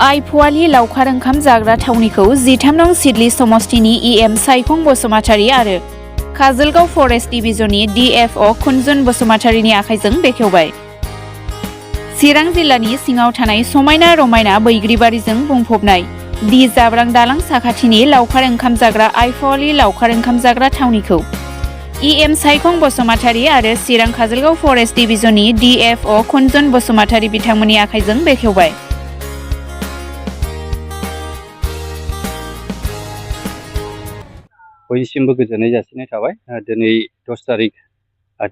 आइफवालि लावखार ओंखाम जाग्रा थावनिखौ 13 नं सिडली समस्तिनि इएम सायखं बसुमतारी आरो काजलगाव फरेस्ट डिभिजननि डिएफअ कुनजुन बसुमतारीनि आखाइजों बेखेवबाय। चिरां जिल्लानि सिङाव थानाय समायना रमायना बैग्रिबारिजों बुंफबनाय दि जाब्रां दालां साखाथिनि लावखार ओंखाम जाग्रा आइफवालि लावखार ओंखाम जाग्रा थावनिखौ इएम सायखं बसुमतारी आरो चिरां काजलगाव फरेस्ट डिभिजननि डिएफअ कुनजुन बसुमतारी बिथांमोननि आखाइजों बेखेवबाय। बयनिसिमबो गोजोननाय जासिनाय थाबाय। दिनै 10 तारिख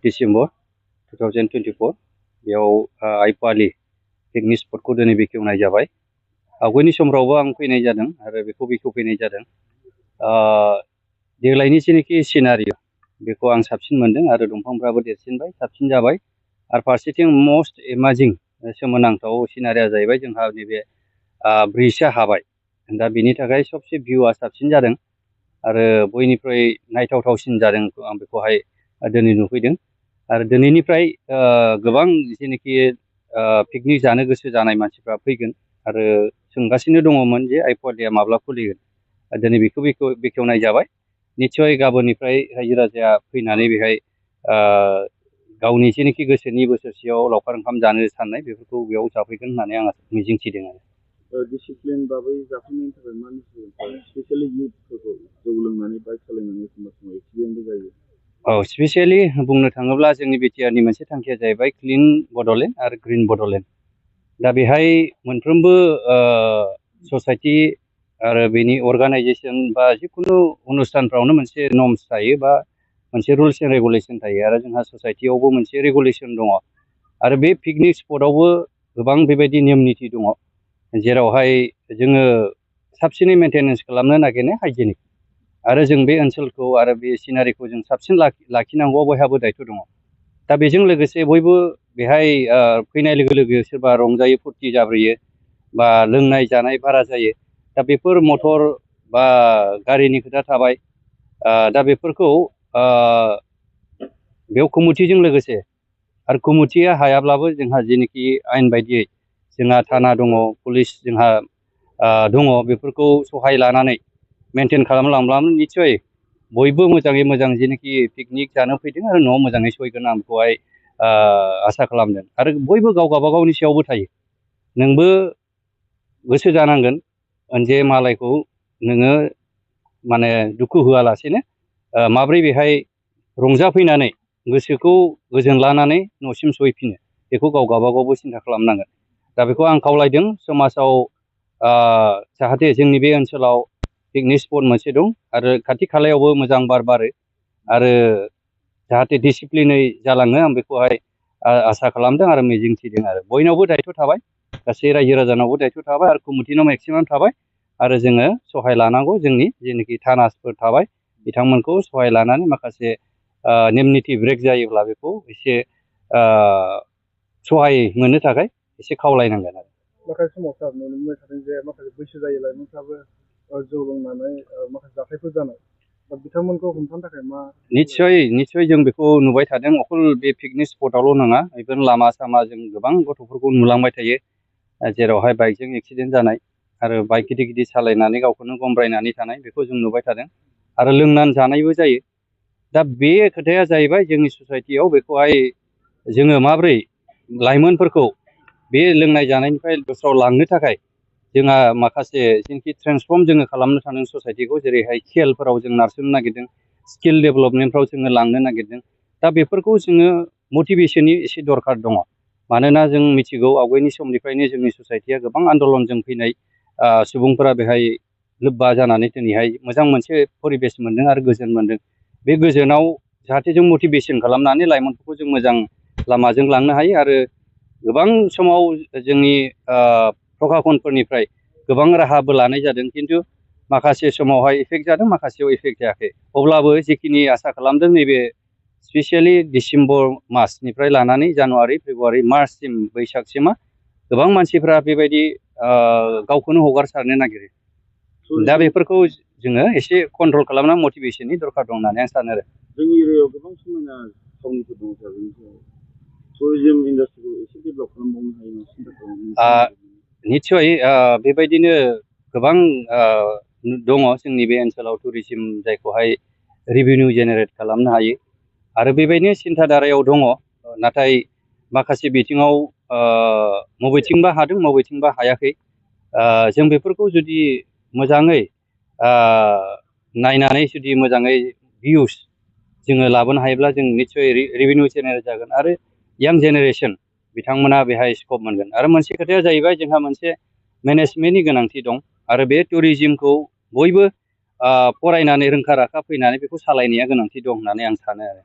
डिसेम्बर 2024 बेयाव आइफवालि पिकनिक स्पटखौ दिनै बेखेवनाय जाबाय। आवगायनि समफ्रावबो आं फैनाय जादों आरो बेखौ बेखेवफैनाय जादों। देग्लायनि जेनाखि सिनारि बेखौ आं साबसिन मोनदों आरो दंफांफ्राबो देरसिनबाय साबसिन जाबाय आरो फारसेथिं मस्ट एमाजिं सोमोनांथाव सिनारिया जाहैबाय जोंहा नैबे ब्रिजआ हाबाय। दा बेनि थाखाय सबसे भिउआ साबसिन जादों आरो बयनिख्रुइ नायथावथावसिन जादों आं बेखौहाय दिनै नुफैदों आरो दिनैनिफ्राय गोबां जेनाखि पिकनिक जानो गोसो जानाय मानसिफ्रा फैगोन आरो सोंगासिनो दङमोन जे आइफवालिया माब्ला खुलिगोन। दिनै बेखौ बेखेवनाय जाबाय। निस्सय गाबोननिफ्राय रायजो राजाया फैनानै बेहाय गावनि जेनाखि गोसोनि बोसोरसेयाव लावखार ओंखाम जानो साननाय बेफोरखौ बेयाव जाफैगोन होननानै आं मिजिंथिदों आरो। डिसिप्लिन बाबै जाफैनायनि थाखाय मा स्पेसियेलि इयुथफोरखौ जौ लोंनानै बाइक सालायनानै एखमबा समाव एक्सिडेन्टबो जायो। औ, स्पेसियेलि बुंनो थाङोब्ला जोंनि बिटिआरनि मोनसे थांखिया जाहैबाय क्लिन बड'लेण्ड आरो ग्रिन बड'लेण्ड। दा बेहाय मोनफ्रोमबो ससाइटि आरो बेनि अर्गानाइजेसन बा जिखुनु अनुस्थानफ्रावनो मोनसे नर्म्स थायो बा मोनसे रुल्स एन्ड रेगुलेसन थायो आरो जोंहा ससाइटियावबो मोनसे रेगुलेसन दङ आरो बे पिकनिक स्पटआवबो गोबां बेबायदि नियम निथि दङ जेरावहाय जोङो साबसिनै मेनटेनेन्स खालामनो नागिरनाय हाइजेनिक आरो जों बे ओनसोलखौ आरो बे सिनारिखौ जों साबसिन लाखिनांगौआ बयहाबो दायथ' दङ। दा बेजों लोगोसे बयबो बेहाय फैनाय लोगो लोगो सोरबा रंजायो फुरथि जाब्रोयो बा लोंनाय जानाय बारा जायो। दा बेफोर मटर बा गारिनि खोथा थाबाय। दा बेफोरखौ बेयाव कमिटिजों लोगोसे आरो कमिटिया हायाब्लाबो जोंहा जेनाखि आयेन बायदियै जोंहा थाना दङ, पुलिस जोंहा दङ, बेफोरखौ सहाय लानानै मेनटेन खालामलांब्लानो निस्सय बयबो मोजाङै मोजां जेनाखि पिकनिक जानो फैदों आरो न'आव मोजाङै सहैगोन आं बेखौहाय आसा खालामदों। आरो बयबो गाव गावबागावनि सायावबो थायो। नोंबो गोसो जानांगोन जे मालायखौ नोङो माने दुखु होआलासेनो माब्रै बेहाय रंजाफैनानै गोसोखौ गोजोन लानानै न'सिम सहैफिनो बेखौ गाव गावबागावबो सिन्था खालामनांगोन। दा बेखौ आं खावलायदों समाजाव जाहाथे जोंनि बे ओनसोलाव पिकनिक स्पट मोनसे दं आरो खाथि खालायावबो मोजां बार बारो आरो जाहाथे डिसिप्लिनै जालाङो आं बेखौहाय आसा खालामदों आरो मिजिंथिदों आरो बयनावबो दायथ' थाबाय, गासै रायजो राजानावबो दायथ' थाबाय आरो कमिटिनाव मेक्सिमाम थाबाय आरो जोङो सहाय लानांगौ। जोंनि जेनाखि थानासफोर थाबाय बिथांमोनखौ सहाय लानानै माखासे नेम निथि ब्रेक जायोब्ला बेखौ एसे सहाय मोननो थाखाय एसे खावलायनांगोन आरो। माखासे समाव सार नुनो मोनबाय थादों जे माखासे बैसो जायै लाइमोनफ्राबो जौ लोंनानै माखासे जाथायफोर जानाय, दा बिथांमोनखौ हमथानो थाखाय मा? निस्सय जों बेखौ नुबाय थादों। अकल बे पिकनिक स्पटआवल' नङा, इभेन लामा सामा जों गोबां गथ'फोरखौ नुलांबाय थायो जेरावहाय बाइकजों एक्सिडेन्ट जानाय आरो बाइक गिदिर गिदिर सालायनानै गावखौनो गमब्रायनानै थानाय बेखौ जों नुबाय थादों आरो लोंनानै जानायबो जायो। दा बे खोथाया जाहैबाय जोंनि ससाइटियाव बेखौहाय जोङो माब्रै लाइमोनफोरखौ बे लोंनाय जानायनिफ्राय दस्रायाव लांनो थाखाय जोंहा माखासे जेनाखि ट्रेन्सफर्म जोङो खालामनो सानदों ससाइटिखौ, जेरैहाय खेलफोराव जों नारसिननो नागिरदों, स्किल डेभेलपमेन्टफ्राव जोङो लांनो नागिरदों। दा बेफोरखौ जोङो मटिभेसननि एसे दरखार दङ। मानोना जों मिथिगौ आवगायनि समनिफ्रायनो जोंनि ससाइटिया गोबां आन्दलनजों फैनाय सुबुंफोरा बेहाय लोब्बा जानानै दिनैहाय मोजां मोनसे परिबेस मोनदों आरो गोजोन मोनदों। बे गोजोनाव जाहाथे जों मटिभेसन खालामनानै लाइमोनफोरखौ जों मोजां लामाजों लांनो हायो आरो गोबां समाव जोंनि प्रखाखनफोरनिफ्राय गोबां राहाबो लानाय जादों, खिन्थु माखासे समावहाय इफेक्ट जादों, माखासेयाव इफेक्ट जायाखै। अब्लाबो जिखिनि आसा खालामदों नैबे स्पेसियेलि डिसेम्बर मासनिफ्राय लानानै जानुवारि, फेब्रुवारि, मार्चसिम, बैसागसिमा गोबां मानसिफ्रा बेबायदि गावखौनो हगारसारनो नागिरो। दा बेफोरखौ जोङो एसे कन्ट्रल खालामना मटिभेसननि दरखार दं होननानै आं सानो आरो। जोंनि एरियायाव गोबां समायना थावनिफोर दङ सार, टुरिजम इन्डास्ट्रिखौ एसे डेभेलप खालामबावनो हायो। निस्सय बेबायदिनो गोबां दङ जोंनि बे ओनसोलाव टुरिजिम जायखौहाय रेभिनिउ जेनेरेट खालामनो हायो आरो बेबायदिनो सिन्थाधारायाव दङ नाथाय माखासे बिथिङाव बबेथिंबा हादों बबेथिंबा हायाखै जों बेफोरखौ जुदि मोजाङै नायनानै जुदि मोजाङै भिउस जोङो लाबोनो हायोब्ला जों निस्सय रेभिनिउ जेनेरेट जागोन आरो यां जेनेरेसन बिथांमोना बेहाय स्कप मोनगोन आरो मोनसे खोथाया जाहैबाय जोंहा मोनसे मेनेजमेन्टनि गोनांथि दं आरो बे टुरिजिमखौ बयबो फरायनानै रोंखा राखा फैनानै बेखौ सालायनाया गोनांथि दं होननानै आं सानो आरो